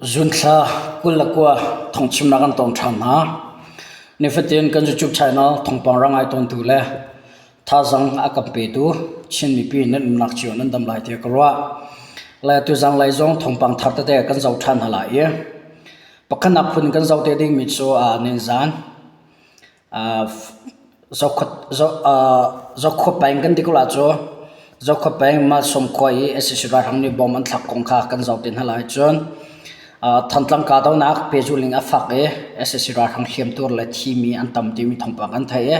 Zunthla 29 thawngchimnak an tong ṭhan hna. Nifatin kan YouTube channel thawngpang ra ngai tawntu le thazaang a kan petu Chin mipi nan umnak cio nan dam lai tiah ka ruah. Le tuzang lei zong thawngpang thar tete kan zoh ṭhan hna lai i pakhatnak phun kan zoh te dingmi cu ninzan Zokhua peng kan ti ko lai cu. Zokhua peng Malsawm khua i sac ralhrang nih bom an thlak kong kha kan zoh te hna lai. Cun Thantlang kahdohnak pehzulh a fak i sac ralhrang hliamtuar le thimi an tam timi thawngpang kan theih i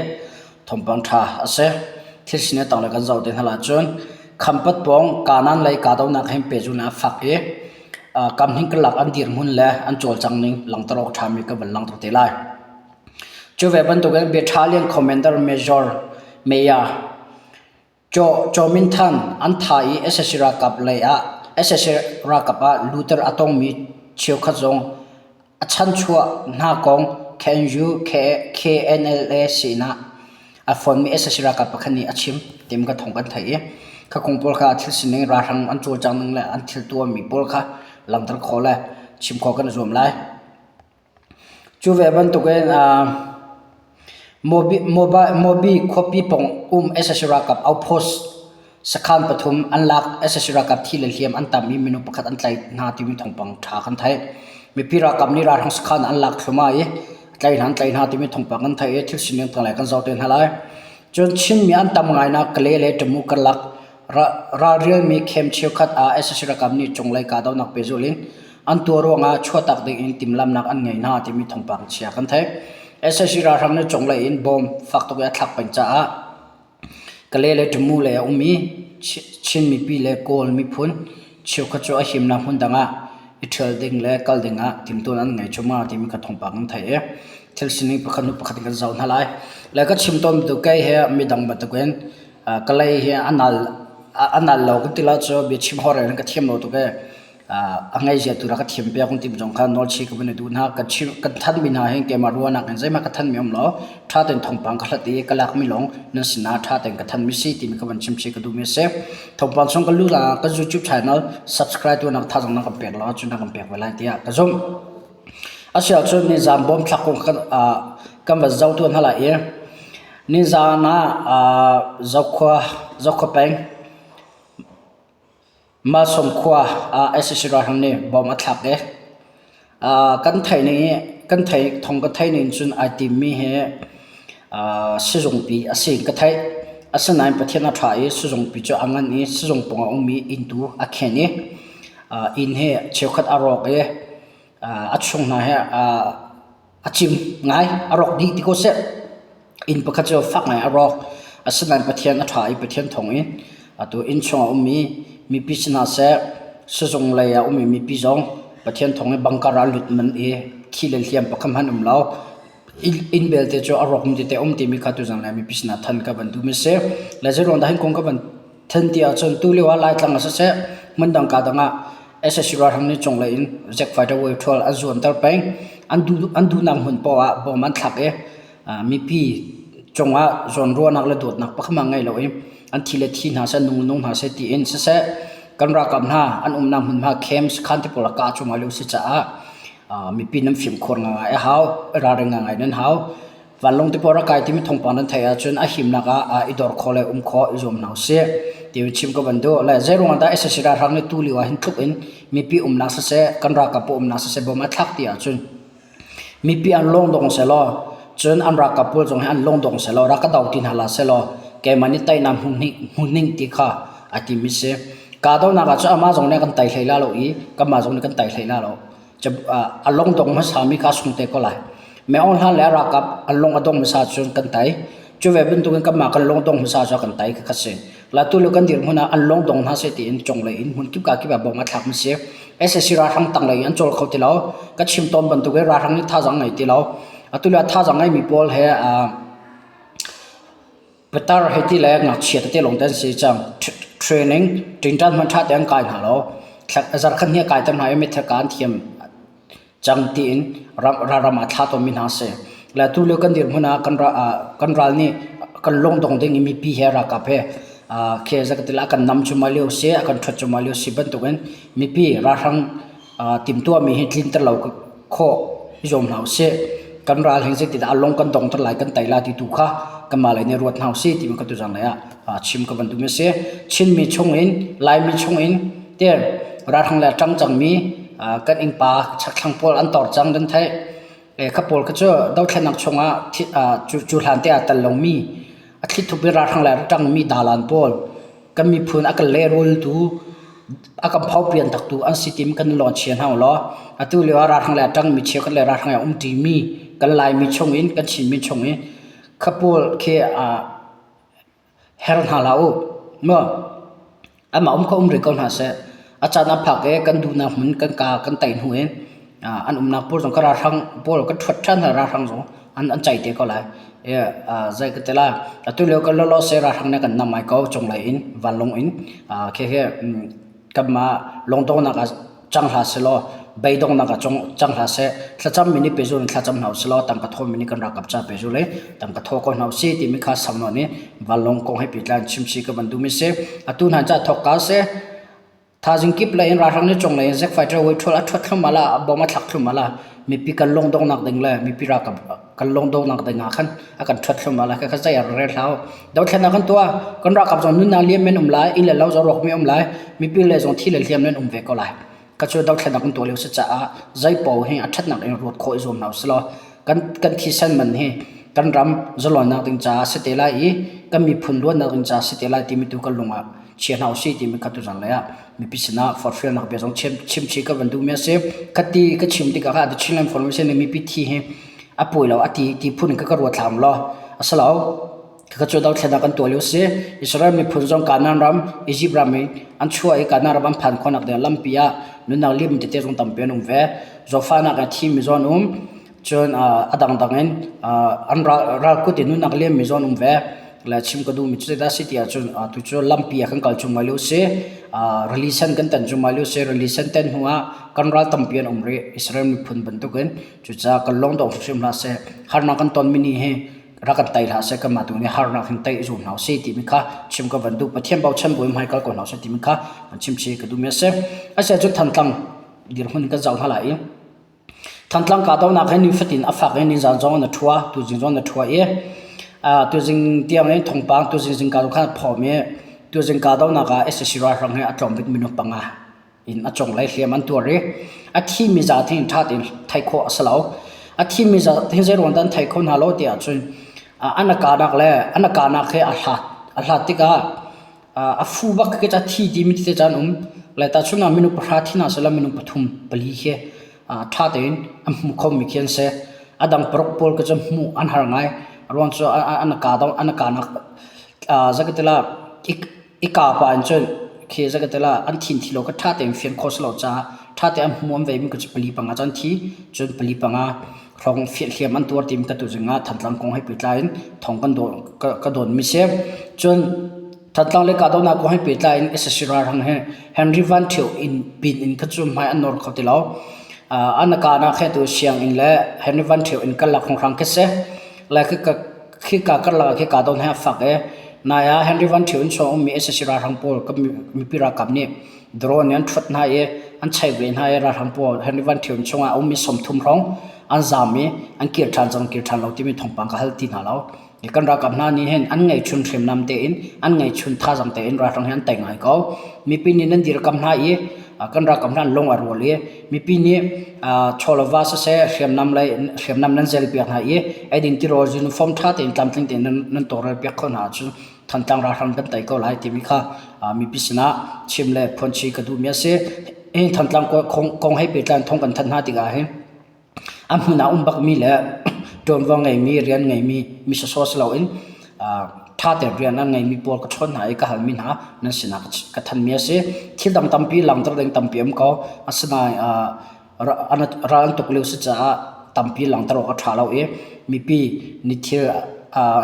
thawngpang ṭha a si. Thil sining tanglei kan zoh te hna lai. Cun Khampat pawng Kanan lei kahdohnak hin pehzulh a fak i kamhning karlak an dirhmun le an cawlcang ning langhter awk ṭhami ka van langhter te lai. Cu ve bantukin Battalion Commander Major Mayor Kyaw Min Than an thah i sac ralkap lei ah sac ralkap ah luter a tongmi cheukhat zong a chanchuah hna kong KNU KNLA sinah a fonmi sac ralkap pakhat nih a chim tim ka thawng kan theih i kha kong pawl kha thil sining ralhrang an cawlcang ning le an thil tuahmi pawl kha langhter khawh le chim khawh kan i zuam lai. Cu ve bantukin Mobi khuapi pawng um sac ralkap outpost sakhan pathum an lak. Sac ralkap thi le hliam an tam i minung pakhat an tlaih hna timi thawngpang ṭha kan theih. Mipi ralkap nih ralhrang sakhan an lak thluahmah i tlaih hna an tlaih hna timi thawngpang kan theih i thil sining tanglei kan zoh te hna lai. Cun Chinmi an tam ngainak Kale le Tamu karlak ralrialmi camp cheukhat ah sac ralkap nih cunglei kahdohnak pehzulh in an tuah ruangah chuahtak ding in timhlamhnak an ngei hna timi thawngpang chia kan theih. Sac ralhrang nih cunglei in bom fak tuk i a thlak peng caah Kale le Tamu lei a um i Chin mipi le Kawl miphun cheukhat cu a himnak hmun dang ah i ṭhial ding le kal ding ah timhtuah an ngei cuahmah timi kha thawngpang kan theih i thil sining pakhat hnu pakhat in kan zoh hna lai. Le ka chim tawn bantuk kei he midang bantukin Kalay hi a nal a nal lo kan ti lo cu biachim horel in ka thiam lo tuk i a ngaihzia tu rak ka thiam piak ti zong kha nawlchih ka van i duh hna. Ka chim kan thanmi hna hi keimah ruahnak in zeihmanh ka thanmi um lo. Ṭha tein thawngpang ka hlat i ka lakmi lawng nan sinah ṭha tein ka thanmi si timi ka van chimchih ka duhmi a si. Thawngpang chung ka lu ah ka YouTube channel subscribe tuahnak thazaang na kan pek lo ahcun na kan pek ve lai tiah ka zumh. Asiahcun nizaan bawm thlak kong kan kan van zoh tuah hna lai i nizaan ah Zokhua Zokhua peng Malsawm khua ah sac ralhrang nih bom a thlak i kan theih ning i kan theih thawng ka theih ning cun ai timmi hi sizungpi a si ka theih. Asinain Pathian a ṭha i sizungpi cu a ngan i sizung pawngah a ummi inn tu a khen i inn hi cheukhat a rawk i a chung hna hi a cim ngai, a rawk dih ti ko seh. Inn pakhat cu fak ngai a rawk. Asinain Pathian a ṭha i Pathian thawngin atu inn chungah a ummi mipi si hna seh, sizung lei ah a ummi mipi zong Pathian thawngin bunker ah an lut manh i thi le hliam pakhat hmanh um lo. Inn belte cu a rawkmi tete a um timi kha tuzan lai mipi sinah than ka van duhmi a si. Le zeiruang dah hin kong ka van then ti ahcun tulio ah Laitlang ah siseh, hmundang kaa dang ah sac ralhrang nih cunglei in Jack fighter way ṭhual an zuanter peng. An duh an duhnak hmun paoh ah bom an thlak i mipi cungah zawnruahnak le dawtnak pakhat hmanh ngei loin an thi le thi hna seh, nung le nung hna seh tiin siseh kan ralkap hna an umnak hmunhma camps khan te pawl ah kah cuahmah lio a si caah mipi nan fimkhur ngaingai a hau, i ralring ngaingai nan hau. Vanlawng te pawl rak kai timi thawngpang nan theih ahcun a himnak ah i dor khawh le um khawh i zuam hna usih. Ti chim ka van duh. Le zeiruang ah dah sac ralhrang nih tu lio ah hin tluk in mipi umnak siseh, kan ralkap pawl umnak siseh bom a thlak ti ahcun mipi an lawng dong sehlaw cun an ralkap pawl zong hi an lawng dong sehlaw rak ka do ti hna hlah sehlaw keimah nih teinak hmuhning ti kha a timi si. Kahdohnak ah cun amah zong nih a kan tei hlei la lo i kanmah zong nih kan tei hlei la lo. A lawng dong hmasami kha a sung te ko lai. Meong hlan le a ralkap an lung a dong hmasa cun kan tei. Cu ve bantukin kanmah kan lung dong hmasa cu kan tei kha si. Latu le kan dirhmun ah an lung dong hna seh tiin cunglei in hmun kip ka kip ah bom a thlak mi si. sac ralhrang tanglei in an cawl kho ti lo. Ka chim tawn bantukin ralhrang nih thazaang ngei ti lo. Atu le thazaang ngeimi pawl he Pitar hei ti le ngakchia tete lawng te an si cang. Training ṭingṭan hmanh ṭha tein an kai hna lo. Zarkhat hnih a kaiter hna i meithal ka an thiam cang tiin ralram ah thlah tawnmi hna a si. Le tulio kan dirhmun ah kan ral nih kan lungdong ding i mipi he ralkap he khi zei ka ti lai a kan nam cuahmah lio si, a kan ṭhuat cuahmah lio si bantukin mipi ralhrang. Timhtuahmi hi tlinter lo khawh i zuam hna usih. Kan ral hi zeitindah a lung kan dongter lai, kan tei lai ti tu kha kanmah lei nih ruat hna usih timi kha tuzanlei ah chim ka van duhmi a si. Chinmi chungin, Laimi chungin te ralhrang le a ṭang cangmi kan innpa chakthlang pawl an tor cang nan theih. Kha pawl kha cu dothlennak chungah cu hlan te ah tel lomi a thlithup in ralhrang le a ṭangmi dalan pawl kan miphun a kan lehrultu a kan phopian taktu an si tim kan lawn chia hna law atu lio ah ralhrang le a ṭangmi cheukhat le ralhrang a umṭimi kan Laimi chungin kan Chinmi chungin kha pawl khi her hna hlah u maw Anmah um kha um rih ko hna seh. A caan a phak i kan duhnak hmun kan ka kan tai hnu in an umnak pawl zong kha ralhrang pawl kan ṭhuat ṭhan hna ralhrang zong an an cai te ko lai. Zei ka ti lai atu lio kan lawlaw seh ralhrang nih kan nam ai ko cunglei in vanlawng in khihi kanmah lungdonghnak ah cang hlah sehlaw beidonghnak ah cang hlah seh thlacammi nih pehzul in thlacam hna usih law tangka thawmi nih kan ralkap ca pehzul i tangka thaw ko hna usih timi kha sau nawn i vanlawng kong he pehtlai in chimchih ka van duhmi si. Atu hna ca thawkka si thazing kip lei in ralhrang nih cung lei in zik fighter wei ṭhual a ṭhuat thluahmah la bom a thlak thluahmah la mipi kan lungdonghnak ding le mipi ralkap kan lungdonghnak ding ah khan a kan ṭhuat thluahmah lai kha zei ah rel hlah u. Dothlennak kan tuah kan ralkap zong nunnak liam men um lai inn le lo zong rawkmi um lai mipi le zong thi le hliam nan um ve ko lai. Ka cu dothlennak kan tuah lio si caah zeipaoh hi a ṭhatnak in ruat khawh i zuam hna usih law kan kan thisen man hi kan ram zalawnnak ding caah si te lai i kan miphun luatnak ding caah si te lai timi tu kan lung ah chia hna usih timi kha tuzan lei ah mipi sinah forhfialnak bia zong chim chimchih ka van duhmi a si. Khati ka chim tikah kha The Chinland Formation nih mipi thi hi a pawi lo a ti ti phun in ka ka ruat hlam law a si lo. Khakha cu dothlennak kan tuah lio si. Israel miphun zong Kanaan ram, Egypt ram in an chuah i Kanaan ram an phan khawhnak ding lampi ah nunnak liam tete zong tampi an um ve. Zawtfahnak in a thimi zong an um. Cun a dangdang in an ralkut in nunnak liammi zong an um ve. Le chim ka duhmi cu zeidah a si ti ahcun tu cu lampi ah kan kal cuahmah lio si. Rili sen kan tan cuahmah lio si. Rili sen tan hnu ah kan ral tampi an um rih. Israel miphun bantukin. Cucaah kan lung dong hrimhrim hlah seh. Harnak kan tonmi ni hi rak kan tei hlah seh. Kanmah tu nih harnak hin tei i zuam hna usih timi kha chim ka van duh. Pathian bochan buin hmai kal ko hna usih timi kha van chimchih ka duhmi a si. Asiahcun Thantlang dirhmun kan zoh hna lai i Thantlang kahdohnak hi nifatin a fak i nizan zong in a ṭhua, tuzing zong in a ṭhua i tuzing tiang in thawngpang tuzing zingka zong khan a phawm i tuzing kahdohnak ah sac ralhrang hi a tlawm bik minung panga in a cunglei hliam an tuar i a thimi zat hi ṭha tein theih khawh a si lo. A thimi zat hi zeiruang dah an theih khawh hna lo ti ahcun an a kahnak le an a kahnak hi a hlat. A hlat tikah a fu bak khi ca thi timi tete caan um. Le tahchun ah minung pahra thi hna sehla minung pathum pali khi ṭha tein an hmu khomi khi an si. A dang paruk pawl khi cu hmuh an har ngai. A ruang cu an a an a kahnak zeikatila i kaa pah in cun khi zeikatila an thin thi lo kha ṭha tein fian khawh si lo caah ṭha tein an hmu an veimi khi cu pali panga cu an thi. Cun pali panga hrawng hliam an tuar timi ka tuzing ah Thantlang kong he pehtlai in thawng kan ka dawnmi si. Cun Thantlang le kahdohnak kong he pehtlai in sac ralhrang he Henry Van Ṭhio inn pin in kha cu hmai an nawr kho ti lo. An kahnak he tu sianginn le Henry Van Ṭhio inn karlak hrawnghrang khi si. Le khika karlak ah khi kahdohnak he a fak i nai ah Henry Van Ṭhio inn chung a ummi sac ralhrang pawl mipi ralkap nih drone in an ṭhuat hna i an cheih ve hna i ralhrang pawl Henry Van Ṭhio chungah a ummi 30 hrawng an zaam i an kir ṭhan cang kir ṭhan lo timi thawngpang ka hal ti hna lo. Kan ralkap hna nih hin an ngeihchun hriamnam tein an ngeihchun thazaang tein ralhrang hi an tei ngai ko. Mipi nih nan dirkamh hna i kan ralkap hna an lung a rual i mipi nih chawleva siseh hriamnam lei hriamnam nan zelpiak hna i eidin tirawl uniform ṭha tein tlamtling tein nan tawlrel piak khawh hna ahcun Thantlang ralhrang kan tei ko lai timi kha mipi sinah chim le phuanchi ka duhmi a si. Hi Thantlang kong he pehtlai in thawng kan thanh hna tikah hin a hmun ah um bakmi le ṭuanvo ngeimi rian ngeimi mi sawsawh si loin ṭha tein rian a ngeimi pawl ka chawn hna i ka halmi hna nan sinah ka thanmi a si. Thil dang tampi langhter ding tampi um ko. Asinain ral an tuk lio si caah tampi langhter awk a ṭha lo i mipi nih thil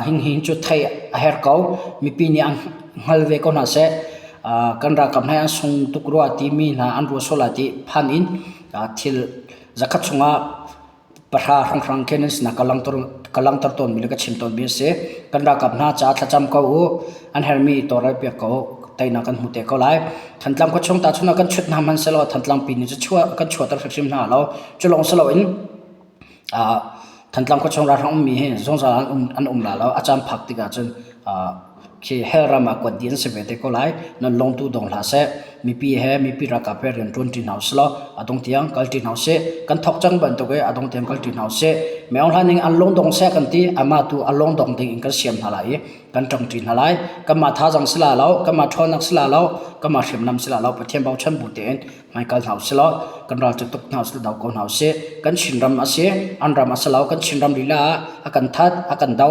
hinghin cu theih a herh ko. Mipi nih an hngal ve ko hna seh. Kan ralkap hna hi an sung tuk rua timi hna an ruat sual lai ti phan in thil zakhat chungah pahra hrawnghrang khin an sinah ka langhter ka langhter tawnmi le ka chim tawnmi a si. Kan ralkap hna caah thlacam ko u. An herhmi tawlrelpiak ko u. Teinak kan hmu te ko lai. Thantlang khuachung tahchun ah kan chut hna hmanh sehlaw Thantlang pi nih cu chuah kan chuahter hrimhrim hna lo. Cu lawng si loin Thantlang khuachung ralhrang ummi hi zungzal an um an um la lo. A caan phak tikah cun khi hell ram ah kuat dih an si ve te ko lai. Nan lung tu dong hlah seh. Mipi he mipi ralkap he rian ṭuan ṭi hna usih law a dong tiang kal ṭi hna usih. Kan thawk cang bantuk i a dong tiang kal ṭi hna usih. Meo hlan ning an lung dong seh kan ti, amah tu a lung dong ding in kan siam hna lai i kan ṭang ṭi hna lai. Kanmah thazaang si la lo, kanmah ṭhawnnak si la lo, kanmah hriamnam si la lo, Pathian bochan bu tein hmaikal hna usih law kan ral cu tuk hna usih do ko hna usih. Kan Chinram a si, an ram a si lo. Kan Chinram lila ah a kan that, a kan do,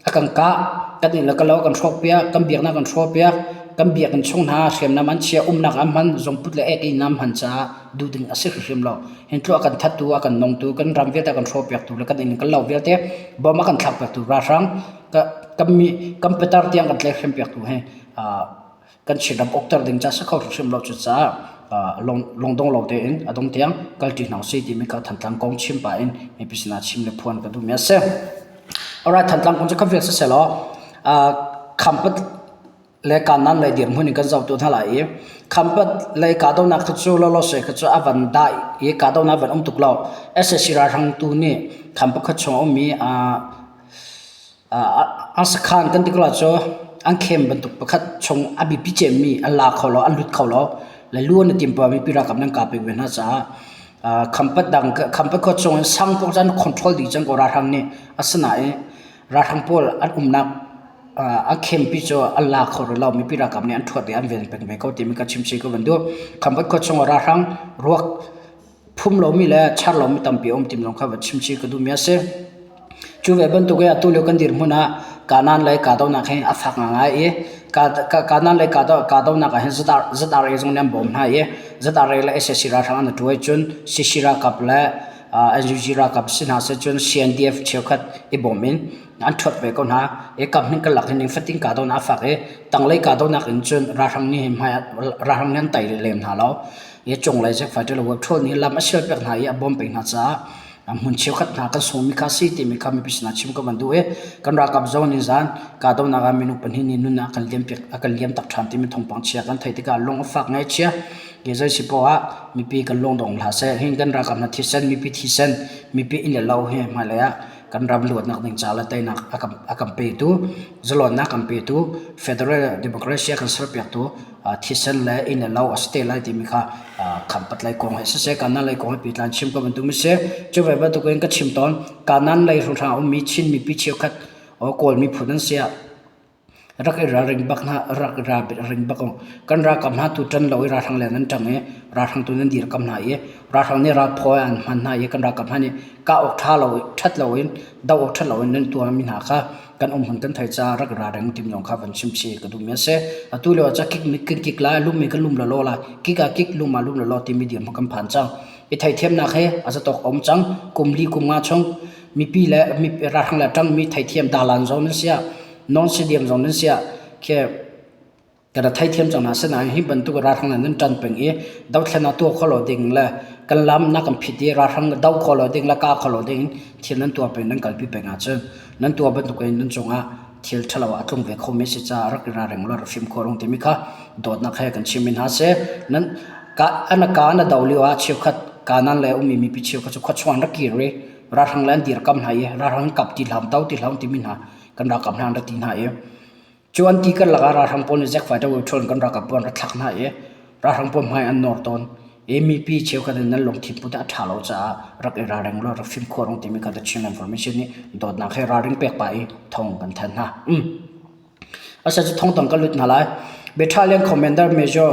a kan kah, kan inn le kan lo a kan hrawkpiak, kan biaknak kan hrawkpiak, kan biakinn chung hna hriamnam an chia, umnak an hman, zungput le ek in an hman caah duh ding a si hrimhrim lo. Hin tluk a kan thattu, a kan nongtu, kan ram vialte a kan hrawkpiaktu le kan inn kan lo vialte bom a kan thlakpiaktu ralhrang kan mi kan pitar tiang kan tlaihhrem piaktu hi kan Chinram ukter ding ca si kho hrimhrim lo cucaah lungdong lo tein a dong tiang kalṭi hna usih timi kha Thantlang kong chim pah in mipi sinah chim le phuan ka duhmi a si. Alright, Thantlang kong cu kha vial siselaw Khampat le Kanan lei dirhmun in kan zoh tu hna lai i Khampat lei kahdohnak kha cu lawlawse kha cu a van dai i kahdohnak van um tuk lo. SAC ralhrang tu nih Khampat khua chung a ummi An sakhan kan ti ko lai cu an khem bantuk pakhat chung a biapi cemmi an la kho lo, an lut kho lo. Le lu an i tim pah mipi ralkap nan kah peng ve hna caah Khampat dang Khampat khua chung in sang pawl cu an control dih cang ko ralhrang nih. Asinain ralhrang pawl an umnak an khempi cu an la kho rih lo. Mipi ralkap nih an ṭhuat i an ven peng ve ko timi ka chim chih ka van duh. Khampat khua chung ah ralhrang ruak phum lomi le char lomi tampi a um ti lawng kha va chim chih ka duhmi a si. Cu ve bantuk in atu lio kan dirhmun ah Kanaan lei kahdohnak hi a fak ngaingai i Kanaan lei kahdohnak ah hin ZRA zong nih an bawm hna i ZRA le sac ralhrang an i ṭuai cun CC ralkap le NUG ralkap si hna seh cun CNDF cheukhat i bawm in an ṭhuat ve ko hna. I kam hin kan lak hin fatin kahdohnak a fak i tanglei kahdohnak in cun ralhrang nih hin hmai ah ralhrang nih an tei lem hna lo. I cunglei Zack Fighter le Web nih lam a sialpiak hna i a bawm peng hna caah hmun cheukhat hna kan sungmi kha si timi kha mipi sinah chim ka van duh i kan ralkap zong nih zan kahdohnak ah minung pahnih nih nunnak a kan liam piak a kan liam tak ṭhan timi thawngpang chia kan theih tikah lung a fak ngaihchia ke zei si poah ah mipi kan lung dong hlah seh hin kan ralkap hna thisen mipi thisen mipi inn le lo hi hmailei ah kan ram luatnak ding ca le teinak a kan a kan petu zalawnnak kan petu federal democracy a kan serpiaktu thisen le inn le lo a si te lai timi kha khampat lei kong he siseh kanan lei kong he pehtlai chim ka van duh mi si. Cu ve bantuk in ka chim tawn kanan lei hrawnghrang a ummi Chin mipi cheukhat Kawl miphun an si ah rak i ralring bak hna rak i ralring bak kan ralkap hna tu ṭan lo i ralhrang le nan ṭang i ralhrang tu nan dirkam hna i ralhrang nih ralphaw an hman hna i kan ralkap hna nih kah awk ṭha lo ṭhat lo in doh awk ṭhat lo in nan tuah mi hna kha kan umhmun kan thei caah rak ra reng tim zong kha van chim chih ka duhmi a si. Atu lio ah kik kan kik lai, lum in kan lum lawlaw lai. Kik ah kik, lum ah lum lawlaw timi dirhmun kan phan cang. I theithiamnak he a zatawk a um cang. Kum li kum nga chung mipi le ralhrang le ṭangmi theithiam dalan zong nan siah, non sidiam zong nan siah, khi Kan rak theithiam cang hna. Asinain hi bantuk ralhrang le nan ṭan peng i dothlennak tuah khawh lo ding le kan lam na kan phit i ralhrang doh khawh lo ding le kah khawh lo ding in thil nan tuah peng nan kalpi peng ahcun nan tuah bantuk in nan cungah thil ṭhalo a tlung ve khomi a si caah rak i ralring law rak fim khawh rung timi kha dawtnak he kan chim hna seh. Nan ka an ka na do lio ah cheukhat kanan le ummi mipi cheukhat cu khuachuan rak kir i ralhrang le an dirkam hna i ralhrang kap ti hlam to ti hlam timi hna kan ralkap hna an ra ti hna i Cu an ti karlak ah ralhrang pawl nih Zack Fighter Withdrawn kan ralkap pawl an rak thlak hna i ralhrang pawl hmai an nawr tawn. I mipi cheukhat in nan lungthin put a ṭha lo caah rak i ralring law rak fimkhur rung timi kha The Chin Information nih dawtnak he ralring pek pah i thong kan thanh hna. Um. Asa cu thong tang ka lut hna lai. Battalion Commander Major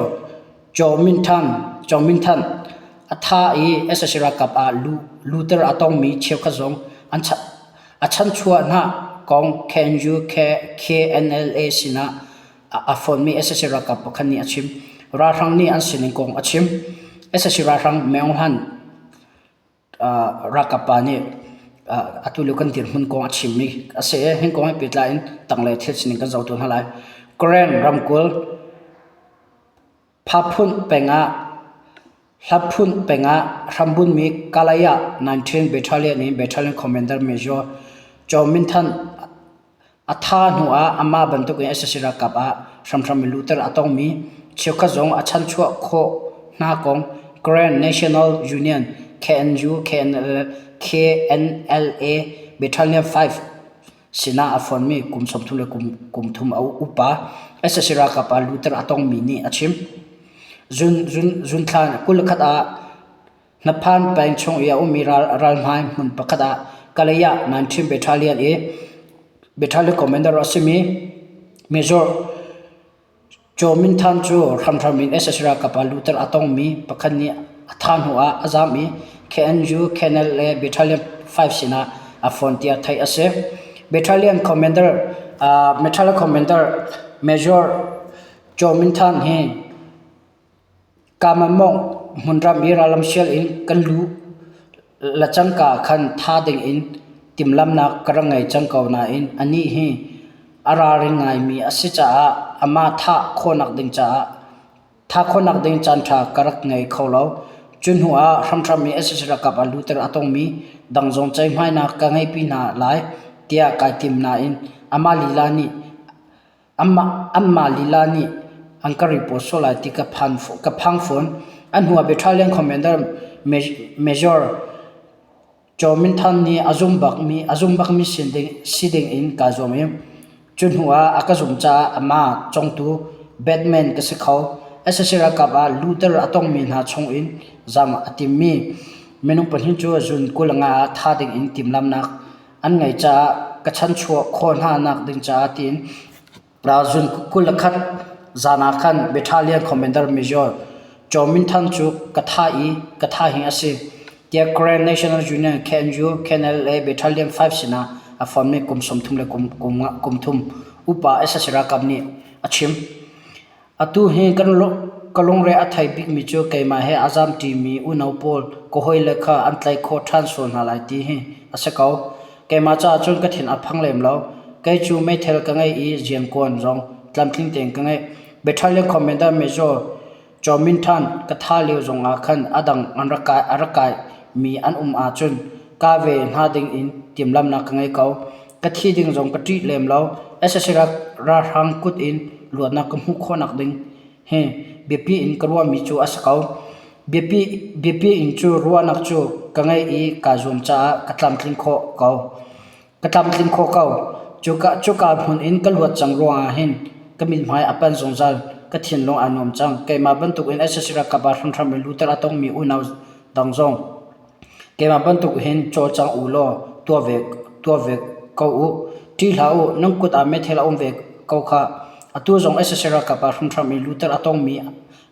Chaw Min Than, Chaw Min Than a tha i sac ralkap ah luter a tongmi cheukhat zong an A chanchuah hna kong KNU KNLA sinah a fonmi sac ralkap pakhat nih a chim. Ralhrang nih an sining kong a chim. Sac ralhrang Maung Hlan ralkap pa nih atu lio kan dirhmun kong a chimmi a si i hi kong he pehtlai in tanglei thil sining kan zoh tu hna lai. Karen ramkulh Phaphunh peng ah Hlaphunh peng ah hrambunhmi Kalaya 19 Battalion in Battalion Commander Major Chaw Min Than a thah hnu ah amah bantuk in sac ralkap ah hramhram in luhter a tongmi cheukhat zong a chanchuah khawh hna kong Grand National Union KNU KNLA Battalion 5 sinah a fonmi kum 30 le kum thum a upa sac ralkap ah luhter a tongmi nih a chim. Zun thla 21 ah Hnaphan peng chung i a ummi ralhmai hmun pakhat ah Kalay ah 19 Battalion i Battalion Commander a simi Major Kyaw Min Than cu hramhram in sac ralkap ah luhter a tongmi pakhat nih a thah hnu ah a zaam i KNU, KNLA Battalion 5 sinah a phone tiah theih a si. Battalion Commander Battalion Commander Major Kyaw Min Than hi Kamamawng hmunram i rallamsial in kan luh le cangka khan tha dingin timhlamhnak ka rak ngei cang ko nain anih hi a ralring ngaimi a si caah amah thah khawhnak ding caah thah khawhnak ding caanṭha ka rak ngei kho lo. Cu hnu ah hramhram i sac ralkap ah luhter a tongmi dang zong ceihmainak ka ngeihpi hna lai tiah kai tim nain amah lila nih Anmah lila nih an ka report sual lai ti ka phang fawn. A hnu ah Battalion Commander Major Kyaw Min Than nih a zum bakmi si ding in kaa zuam i cu hnu ah a ka zumh caah amah congtu Batman ka si kho. Sac ralkap ah luhter a tongmi hna chung in zam a timmi minung pahnih cu zun 25 ah thah ding in timhlamhnak an ngeih caah ka chanchuah khawh hna nak ding caah tiin zun 21 zan ah khan Battalion Commander Major Kyaw Min Than cu ka thah i ka thah hi a si tiah Grand National Union KNU KNLA Battalion 5 sinah a fonmi kum 30 le kum thum upa sac ralkap nih a chim. Atu hi ka lungre a thei bikmi cu keimah he a zamṭimi unau pawl ka hawile kha an tlaih khawh ṭhan sual hna lai ti hi a si ko. Keimah caah cun ka thin a phang lem lo. Kei cu meithal ka ngei i riankuan zong tlamtling tein ka ngei. Battalion Commander Major Kyaw Min Than ka thah lio zongah khan a dang an rak kai a rak kaimi an um ahcun kah ve hna ding in timhlamhnak ka ngei ko. Ka thi ding zong ka ṭih lem lo. Sac ralhrang kut in luatnak ka hmuh khawhnak ding hi biapi in ka ruahmi cu a si ko. Biapi, biapi in cu ruahnak cu ka ngeih i kaa zuam caah ka tlamtling khawh ko. Ka tlamtling khawh ko. Cuka, cuka hmun in ka luat cang ruangah hin ka mithmai a pan zungzal. Ka thinlung aa nuam cang. Keimah bantukin sac ralkap ah hramhram in luter a tongmi unau dang zong Keimah bantuk hin cawlcang u law tuah ve, tuah ve ko u. Ṭih hlah u, nan kut ah meithal a um ve ko khah. Atu zong sac ralkap ah hramhram in luhter a tongmi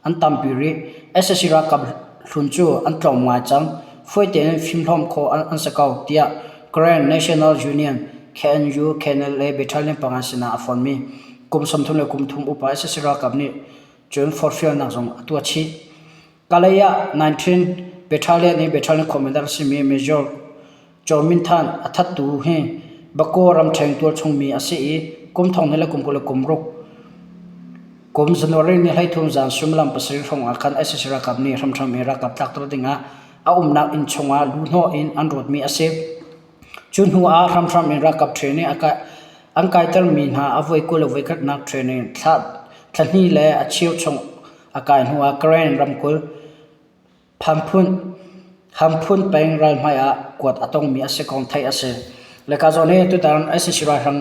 an tampi rih. Sac ralkap hlun cu an tlawm ngai cang. Fawi tein fimhlawm khawh an si ko, tiah Grand National Union KNU KNLA Battalion panga sinah a fonmi kum 30 le kum thum upa sac ralkap nih cun forhfialnak zong a tuah chih. Kalay ah 19 Battalion i Battalion Commander a simi Major Kyaw Min Than a thattu hi Bakaw ramṭheng tualchung mi a si i kum thong le kum 26 kum January ni 13 zan suimilam pasarih hrawng ah khan sac ralkap nih hramhram in ralkap tlakter dingah a umnak inn chungah luhhnawh in an rawtmi a si. Cu hnu ah hramhram in ralkap training an kaitermi hna a voi 20 le voikhatnak training thla hnih le a cheu chung A kai hnuah Karen ramkulh Phamphun peng ralhmai ah kuat a tongmi a si kong theih a si. Leka zawn hi tutan sac ralhrang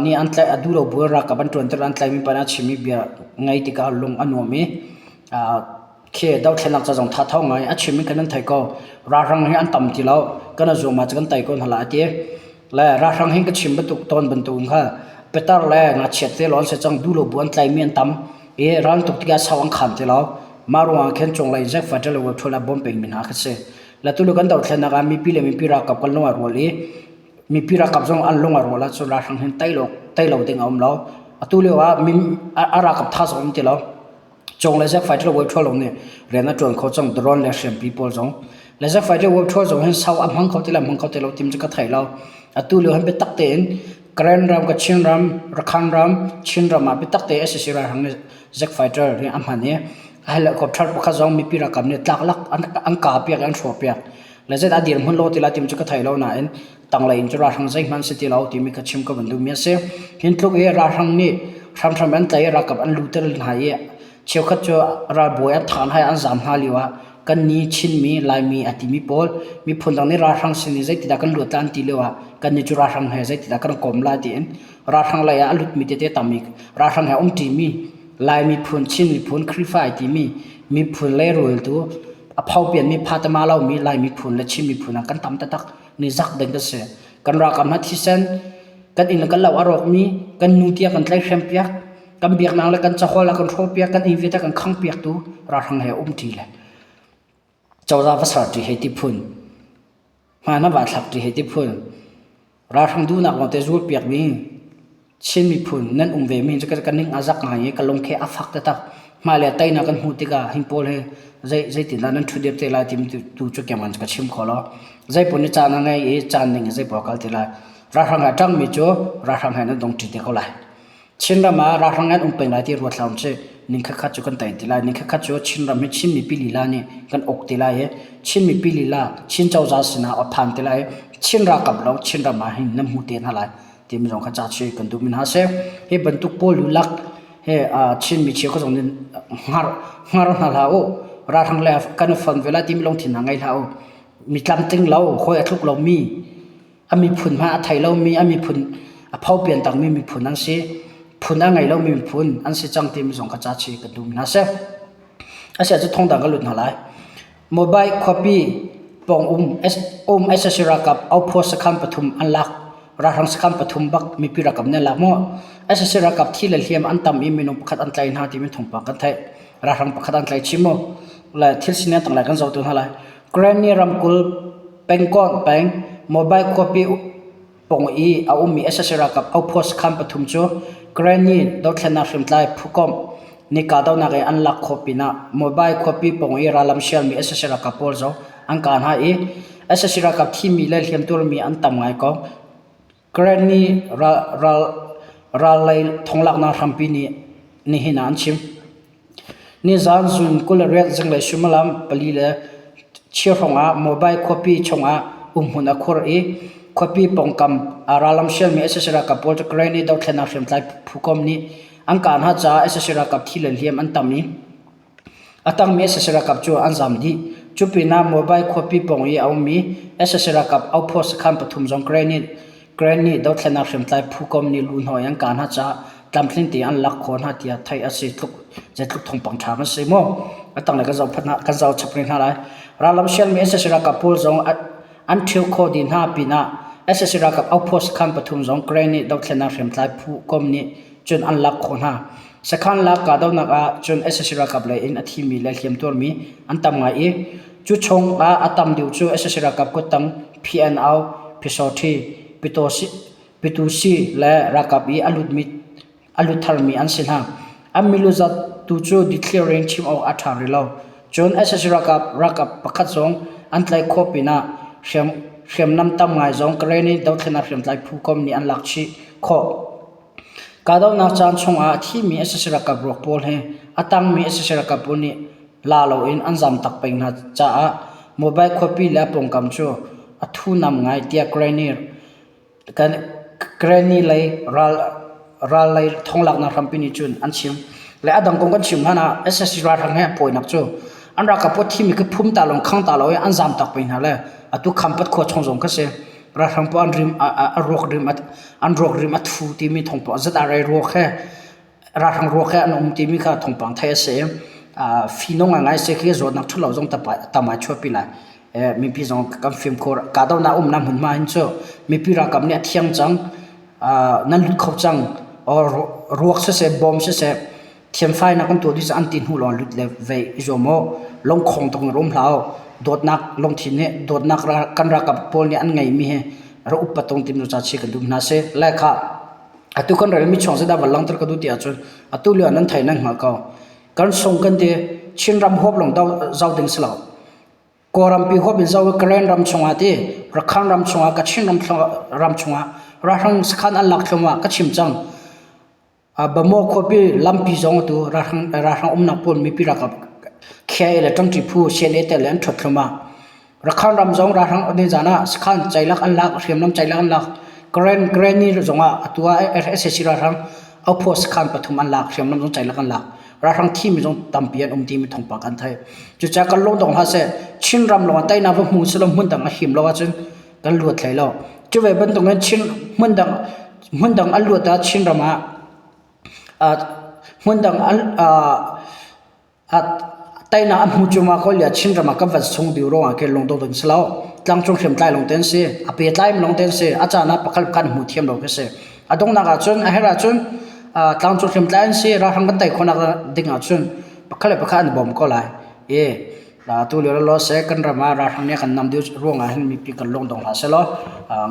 nih an tlaih a duh lo bu in ralkap an ṭuanter an tlaihmi pa nih a chimmi bia ngaih tikah lung a nuam i khi dothlennak ca zong thatho ngai a chim in kan nan thei ko. Ralhrang hi an tam ti lo kan i zuam ahcun kan tei ko hna lai a ti. Le ralhrang hi ka chim bantuk tawn bantuk in kha pitar le ngakchia te lawng an si cang duh lo bu an tlaihmi an tam. I ral tuk tikah sau an khan ti lo. Mah ruangah khin cunglei in Zack Fighter le World a bawm pengmi hna kha si. Le tulu kan dothlennak ah mipi le mipi ralkap kan lung a rual i mipi ralkap zong an lung a rual ahcun ralhrang hin tei lo tei lo ding a um lo. Atu lio ah a ralkap tha zong um ti lo. Cunglei Zack Fighter le World lo nih rian a ṭuan kho cang drone le hriampi pawl zong. Le Zack Fighter World zong hin sau a hmang kho ti lo hmang kho ti lo tim cu ka thei lo. Atu lio hin biatak tein Karen ram, Kachin ram, Rakhine ram, Chin ram ah biatak tein sac ralhrang nih Jet fighter hi a hman i helicopter pakhat zong mipi ralkap nih tlak lak an kah piak i an hrawh piak. Le zeidah a dirhmun law ti lai timi cu ka thei lo nain tanglei in cu ralhrang zeihmanh si ti lo timi kha chim ka van duhmi a si. Hin tluk i ralhrang nih Hramhram an tlaih i ralkap an luter hna i cheukhat cu ralbawi an thah hna i an zaam hna lio ah kannih Chinmi, Laimi a timi pawl miphun dang nih ralhrang sin i zeitidah kan luat lai an ti lio ah kannih cu ralhrang he zeitidah kan kawm lai tiin ralhrang lei ah a lutmi tete tam i ralhrang he a umṭimi Lai miphun, Chin miphun, Khrihfa ai timi miphun leirultu a phopianmi phatama lomi Lai miphun le Chin miphun ah kan tam taktak ni zak ding kan si. Kan ralkap hna thisen kan inn le kan lo a rawkmi kan nu tiang kan tlaihhrem piak kan biaknak le kan cahawl a kan hrawhpiak kan inn vialte kan khangpiaktu ralhrang he umṭi le cozah va serṭi hei ti phun hmaan a va thlakṭi hei ti phun ralhrang duhnak lawngte zulpiakmi Chin miphun nan um ve mi cu ka ning a zak ngai i ka lungkhe a fak taktak. Hmailei teinak kan hmuh tikah hi pawl hi zei zeitindah nan ṭhutdir te lai timi tu cu keimah ka chim kho lo. Zeipaoh nih caan a ngei i caan ning in zeipaoh a kal ti lai. Ralhrang he a ṭangmi cu ralhrang he nan dong ṭi te ko lai. Chinram ah ralhrang an um peng lai ti ruat hlah usih. Ning khatkhat cu kan tei ti lai. Ning khatkhat cu Chinram hi Chin mipi lila nih kan uk ti lai i Chin mipi lila Chin cozah sinah a phan ti lai i Chin ralkap lawng Chinram ah hin nan hmu te hna lai. Timi zong kha ca chuih kan duhmi hna a si. Hi bantuk pawl lulak he Chin mi cheukhat zong nih hngar hngar hna hlah u. Ralhrang le kan i fon ve lai timi lungthin hna ngei hlah u. Mi tlamtling lo, hawi a tluk lomi, a miphun hmanh a thei lomi, a miphun a phopian takmi miphun an si. Phun a ngei lomi miphun an si cang timi zong kha ca chuih kan duhmi hna a si. Asiah cu thongdang ka lut hna lai. Mobile khuapi pawng um sac ralkap outpost sakhan pathum an lak. Ralhrang sakhan pathum bak mipi ralkap nih an lak maw? Sac ralkap thi le hliam an tam i minung pakhat an tlai hna timi thawngpang kan theih. Ralhrang pakhat an tlai chih mu. Le thil sining tanglei kan zoh tu hna lai. Karenni ramkulh pengkawn peng Mobile khuapi pawng i a ummi sac ralkap outpost sakhan pathum cu Karenni dothlennak hriamtlai phukomh nih kahdohnak in an lak khawh pinah Mobile khuapi pawng i rallam sialmi sac ralkap pawl zong an kah hna i sac ralkap thimi le hliamtuarmi an tam ngai ko. Karenni ral, ral, ral lei thonglaknak hrampi nih nihin ah an chim. Nizaan zun 28 zinglei suimilam pali le cheu hrawngah Mobile khuapi chungah umhmun a khur i khuapi pawngkam ah rallam sialmi sac ralkap pawl cu Karenni dothlennak hriamtlai phukomh nih an kah hna caah sac ralkap thi le hliam an tam i A tangmi sac ralkap cu an zaam dih. Cu pinah Mobile khuapi pawng i a ummi sac ralkap outpost sakhan pathum zong Karenni dothlennak hriamtlai phu kom nih luhhnawh in an kah hna caah tlamtling tein an lak khawh hna tiah theih a si. Tluk zeitluk thawngpang ṭha an si maw? A tanglei kan zoh kan zoh chap rih hna lai. Rallam sialmi sac ralkap pawl zong an ṭhio khawh dih hna pinah sac ralkap outpost sakhan pathum zong Karenni dothlennak hriamtlai phu kom nih cun an lak khawh hna. Sakhan lak kahdohnak ah cun sac ralkap lei in a thimi le hliamtuarmi an tam ngai i cu chung ah a tam deuh cu sac ralkap kuttang PNO, Pyisawṭhi, Pitusi le ralkap i a lutmi a lut tharmi an si hna. An milu zat tu cu dithlir in chim awk a ṭha rih lo. Cun sac ralkap ralkap pakhat zong an tlaih khawh pinah hriam hriamnam tam ngai zong Karenni dothlennak hriamtlai phu kom nih an lak chih khawh. Kahdohnak caan chungah a thimi sac ralkap ruak pawl hi a tangmi sac ralkap pawl nih la loin an zamtak peng hna caah Mobile khuapi le a pawngkam cu a thunam ngai tiah Karenni lei ral lei thonglaknak hrampi nih cun an chim. Le a dang kong kan chim hlan ah sac ralhrang he pawinak cu an ralkap pawl thimi khi phum ta lo khang ta lo i an zamtak peng hna le atu Khampat khua chung zong kha si. Ralhrang pawl an rim a ruak rim an ruak rim a thu timi thawngpang zat ah rei ruak he ralhrang ruak he an um timi kha thawngpang theih a si. Fihnung ngai si khi zawtnak ṭhalo zong tam ai chuahpi lai. Mipi zong kan fimkhur kahdohnak umnak hmunhma hin cu mipi ralkap nih a thiang cang nan lut kho cang ruak siseh bom siseh Thiamfainak kan tuah dih cu an ti hnu lawng lut le vei i zuam u. Lungkhong tuk in rum hlah u. Dawtnak lungthin nih dawtnak kan ralkap pawl nih an ngeimi hi ra upat tung tim ca chi kan duh hna si. Le kha atu kan relmi chung zeidah van langhter ka duh ti ahcun atu lio nan thei nan hngalh ko. Kan sung kan ti Chinram huap lawng zoh ding si lo. Kawlrampi huap in zoh i Karen ram chungah ti Rakhine ram chungah Kachin ram chungah ralhrang sakhan an lak thluahmah ka chim cang. Bamaw khuapi lampi zong atu ralhrang umnak pawl mipi ralkap KIA le ṭangṭi phu CNA tel in an ṭhuat thluahmah. Rakhan ram zong ralhrang nizan ah sakhan ceilak an lak, hriamnam ceilak an lak. Karen Karenni zong ah atu ah sac ralhrang Ophua sakhan pathum an lak, hriamnam zong ceilak an lak. Ralhrang thimi zong tampi an um timi thawngpang kan theih. Cucaah kan lungdong hlah seh. Chinram lawng ah teinak va hmu selaw hmundang a him lo ahcun kan luat hlei lo. Cu ve bantukin Chin hmundang hmundang an luat ah Chinram ah hmundang an Teinak an hmu cuahmah ko lio Chinram ah kan van sung dih ruangah khin lungdong ding si lo. Tlangcung hriamtlai lawng te an si. A pehtlai mi lawng te an si. A caan ah pakhat kan hmu thiam lo khi si. A donghnak ahcun a herh ahcun tlangcung hriamtlai an si. Ralhrang kan tei khawhnak ding ahcun pakhat le pakhat an i bawm ko lai. I tu lio law seh kan ram ah ralhrang nih a kan nam dih ruangah hin mipi kan lungdong hlah sehlaw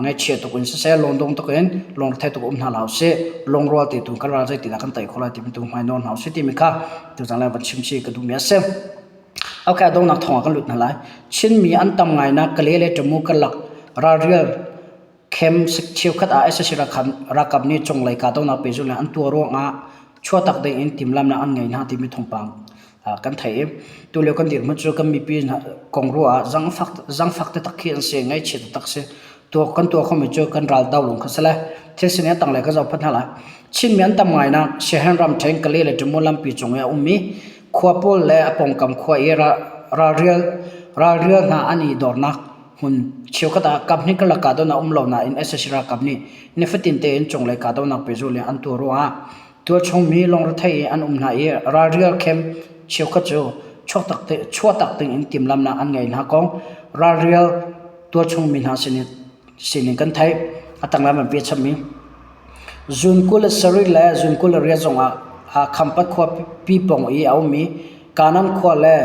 ngaihchia tuk in siseh lungdong tuk in lungrethei tuk um hna hlah usih. Lungrual te tu kan ral zeitindah kan tei khawh lai timi tu hmai nawn hna usih timi kha Tuzaan le van chim chih ka duhmi a si. Okay, a donghnak thawng ah kan lut hna lai. Chinmi an tam ngainak Kale le Tamu karlak ralrial khem cheukhat ah sac ralkap nih cunglei kahdohnak pehzulh in an tuah ruangah chuahtak ding in timhlamhnak an ngei hna timi thawngpang kan theih i tulio kan dirhmun cu kan mipi hna kong ruah ah zangfak zangfak taktak khi an si, ngaihchia taktak si. Tuah kan tuah khomi cu kan ral do lung kha si le thil sining a tanglei kan zoh phot hna lai. Chinmi an tam ngainak Siahen ramṭhen Kale le Tamu lampi cung i a ummi khua pawl le a pawngkam khua i ralrial ralrial hna an i dornak hmun cheukhat ah kaphnih karlak kahdohnak um lo nain sac ralkap nih nifatin tein cunglei kahdohnak pehzulh in an tuah ruangah tualchung mi lungrethei in an um hna i ralrial khem cheukhat cu chuahtak ding in timhlamhnak an ngei hna kong ralrial tualchung mi hna sinin kan theih. A tanglam an pe chapmi. Zun 27 le zun 28 zongah Khampat khuapi pawng i a ummi Kanan khua le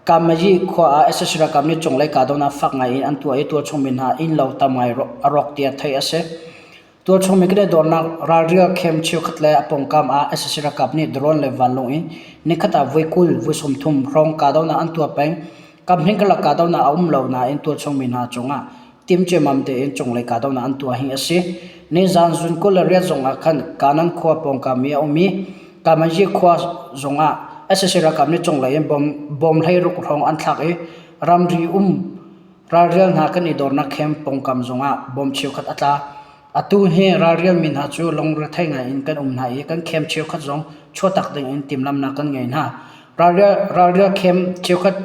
Kamayi khua ah sac ralkap nih cunglei kahdohnak fak ngai in an tuah i tualchung mi hna innlo tam ngai a rawk tiah theih a si. Tualchung mi kan i dornak ralrial camp cheukhat le a pawngkam ah sac ralkap nih drone le vanlawng in nikhat ah voi 20, voi 30 hrawng kahdohnak an tuah peng. Kaphnih karlak kahdohnak a um lo nain tualchung mi hna cungah timhciammam tein cunglei kahdohnak an tuah hi a si. Nizaan zun 28 zongah khan Kanan khua pawngkam i a um i Kamanyi khua zongah sac ralkap nih cunglei in bom 16 hrawng an thlak i ramri um ralrial hna kan i dornak camp pawngkam zongah bom cheukhat a tla. Atu hi ralrial mi hna cu lungrethei ngai in kan um hna i kan camp cheukhat zong chuahtak ding in timhlamhnak kan ngei hna. Ralrial camp cheukhat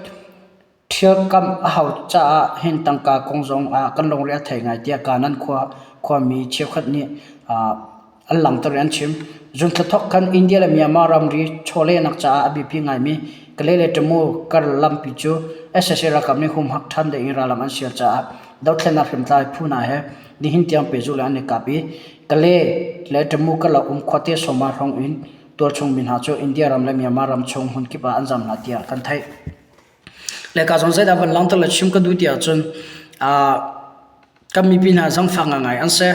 Ṭhialkamh a hau caah hin tangka kong zong ah kan lungre a thei ngai tiah Kanan khua khuami cheukhat nih an langhter i an chim. Zunthla thawk khan India le Myanmar ramri chawlehnak caah a biapi ngaimi Kalay le Tamu kar lampi cu sac ralkap nih humhak ṭhan ding in rallam an sial caah dothlennak hriamtlai phu hna he nihin tiang pehzulh in an i kap i Kalay le Tamu karlak um khuate sawma hrawng in tualchung mi hna cu India ram le Myanmar ram chung hmunkip ah an zam hna tiah kan theih. Le ka zong zeidah van langhter le chim ka duh ti ahcun kan mipi hna zangfak ngai an si.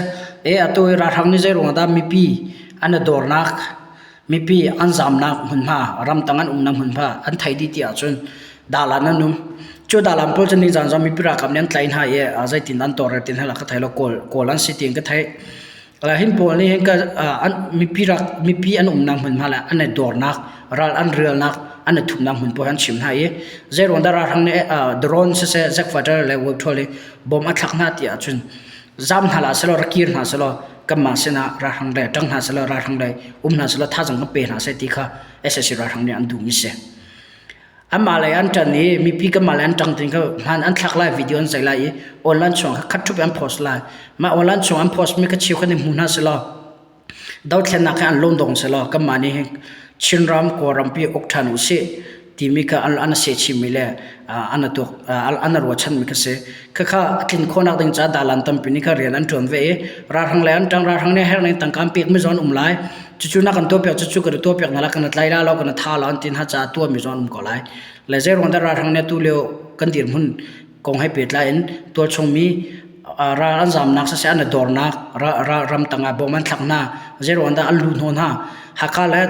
E atu i ralhrang nih zei ruangah dah mipi an i dawrnak, mipi an zamnak hmunhma, ramtang an umnak hmunhma an theih dih ti ahcun dalan an um. Cu dalan pawl cu nizan zong mipi ralkap nih an tlaih hna i zeitin an tawlrel ti hna lah ka thei lo. Kawl, Kawl an si tiin ka theih. Hin pawl nih hin mipi rak mipi an umnak hmunhma le an i dawrnak ral an rialnak an i thupnak hmun pawl an chim hna i zeiruang dah ralhrang nih drone siseh jet fighter le wolṭhawl i bom a thlak hna ti ahcun zam hna hlah sehlaw rak kir hna sehlaw kanmah sinah ralhrang le ṭang hna sehlaw ralhrang le um hna sehlaw thazaang kan pe hna seh ti kha sac ralhrang nih an duhmi si. Anmah lei an ṭan i mipi kanmah lei an ṭang ti kha hmaan an thlak lai, video an zeih lai i online chung kha khat ṭhup in an post lai. Mah online chung an post mi kha cheukhat nih hmu hna sehlaw dothlennak he an lungdong sehlaw kanmah nih hin Chinram Kawlrampi uk ṭhan usih timi kha an an seh chihmi le an tuak an ruahchanmi kha si. Khakha a tlin khawhnak ding caah dalan tampi nih kha rian an ṭuan ve i ralhrang lei an ṭang, ralhrang nih a herh ning tangka an pekmi zong an um lai. Cucu na kan tuahpiak cucu kan i tuahpiak hna lai kan i tlai la lo kan i tha lo an ti hna caah tuahmi zong an um ko lai. Le zeiruang dah ralhrang nih atu lio kan dirhmun kong he pehtlai in tualchung mi ral an zamnak siseh an i dornak ramtang ah bawm an thlak hna zeiruang dah an luh hnawh hna Hakha le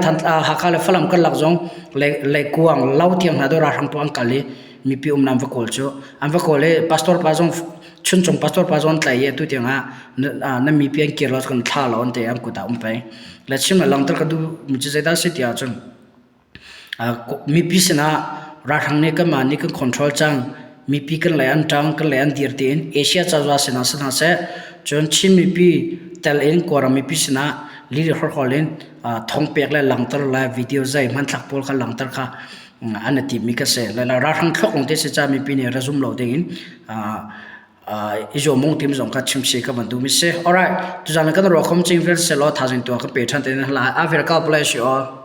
Hakha le Falam karlak zong leikuang lo tiang hna dawh ralhrang pawl an kal i mipi umnak an va kawl cu an va kawl i pastor pa zong Chuncung pastor pa zong an tlaih i atu tiang ah na mipi an kir lo kan thla lo an ti an kut ah um peng. Le chim le langhter ka duh mi cu zeidah a si ti ahcun mipi sinah ralhrang nih kanmah nih kan control cang mipi kan lei an ṭang kan lei an dir tiin Asia cozah sinah si hna seh cun Chin mipi tel in Kawlram mipi sinah Lili horhol in thong pek le langter le video zei hmanthlak pawl kha langter kha an i timmi ka si. Le ralhrang thlok lawng te si ca mipi nih ra zum lo ding in i zuam tim zong kha chim si ka van duhmi si. Alright, tuzan kan ruah khom ching vel selaw thazing tua kan pe ṭhan te na lai. A vel ka bless you all.